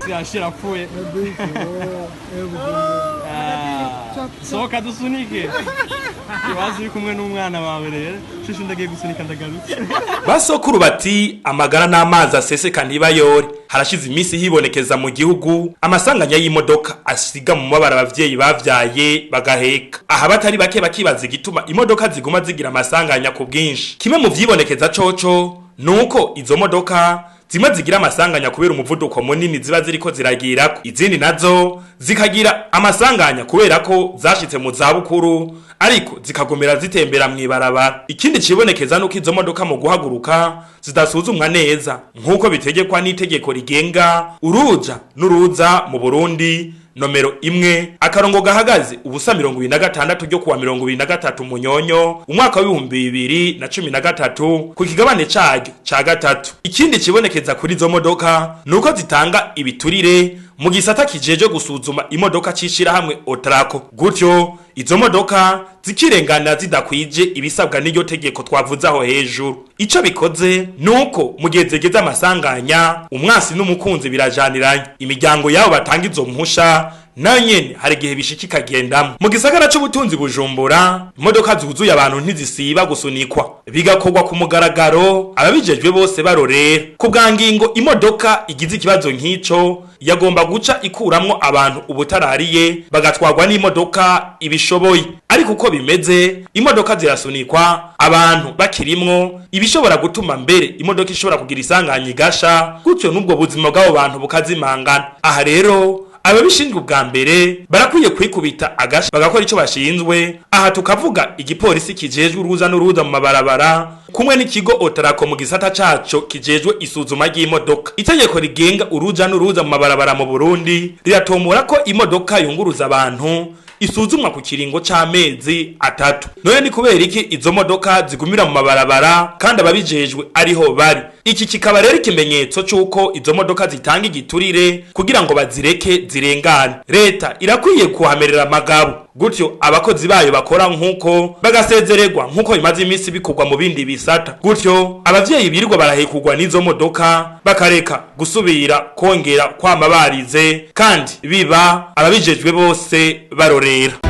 Yashira apfuye. Sohoka dusunike. Iwazi uri kumwe n'umwana wawe rero. Shushu, ndagiye gusunika, ndagarutse. Basokuru bati amagara n'amazi aseseka ntibayore. Harashize iminsi hibonekeza mu gihugu amasanganya y'imodoka asiga mu mabara abavyeyi bavyaye bagaheka. Aha batari bake bakibaza igituma imodoka ziguma zigira amasanganya ku bwinshi. Kimwe mu vyibonekeza coco nuko izo modoka zimwe zigira amasanganya kubera umuvuduko munini ziba ziriko ziragirako, izindi nazo zikagira amasanganya kubera ko zashitse mu zabukuru ariko zikagomera zitembera mw'ibarabara. Ikindi cibonekeza nuko izo modoka mu guhaguruka zidasuzumwa neza nk'uko bitegekwa n'itegeko rigenga uruja n'uruza mu Burundi nomero 1-026 ryo kuwa 23 Munyonyo umwaka w'2013 ku kigabane caryo ca gatatu. Ikindi kibonekeza kuri izo modoka nuko zitanga ibiturire mu gisata kijeje gusuzuma imodoka cishirahamwe Otrako, gutyo izo modoka zikirengana zidakwije ibisabwa n'iryo tegeko twavuze aho hejuru. Ico bikoze nuko mu gihe zigeze amasanganya, umwansi n'umukunzi birajaniranye. Imiryango yabo batanga izo mpusha nayo nyene hari igihe bishika ikagendamwo. Mu gisagara c'ubutunzi Bujumbura, imodoka zuzuye abantu ntizisiba gusunikwa, bigakorwa ku mugaragaro ababijejwe bose barorera. Ku bwa ngingo, imodoka igize ikibazo nk'ico yagomba guca ikuramwo abantu ubutarariye, bagatwarwa n'imodoka ibishoboye. Ariko uko bimeze, imodoka zirasunikwa abantu bakirimwo, ibishobora gutuma mbere imodoka ishobora kugira isanganya igasha, gutyo n'ubwo buzima bw'abo bantu bukazimangana. Aha rero ababishinzwe ubwa mbere barakwiye kwikubita agashi bagakora ico bashinzwe. Aha tukavuga igipolisi kijejwe uruza n'uruza mu mabarabara kumwe n'ikigo Otarako mu gisata caco kijejwe isuzuma ry'imodoka. Itegeko rigenga uruja n'uruza mu mabarabara mu Burundi riratomora ko imodoka yunguruza abantu isuzumwa ku kiringo c'amezi 3. None ni kubera iki izo modoka zigumira mu mabarabara kandi ababijejwe ariho bari? Iki kikaba rero ikimenyetso c'uko izo modoka zitanga igiturire kugira ngo bazireke zirengane. Leta irakwiye kuhamerera amagabo, gutyo abakozi bayo bakora nk'uko bagasezererwa nk'uko bimaze iminsi bikorwa mu bindi bisata, gutyo abavyeyi birirwa barahekugwa n'izo modoka bakareka gusubira kongera kwama barize kandi biba ababijejwe bose barorera.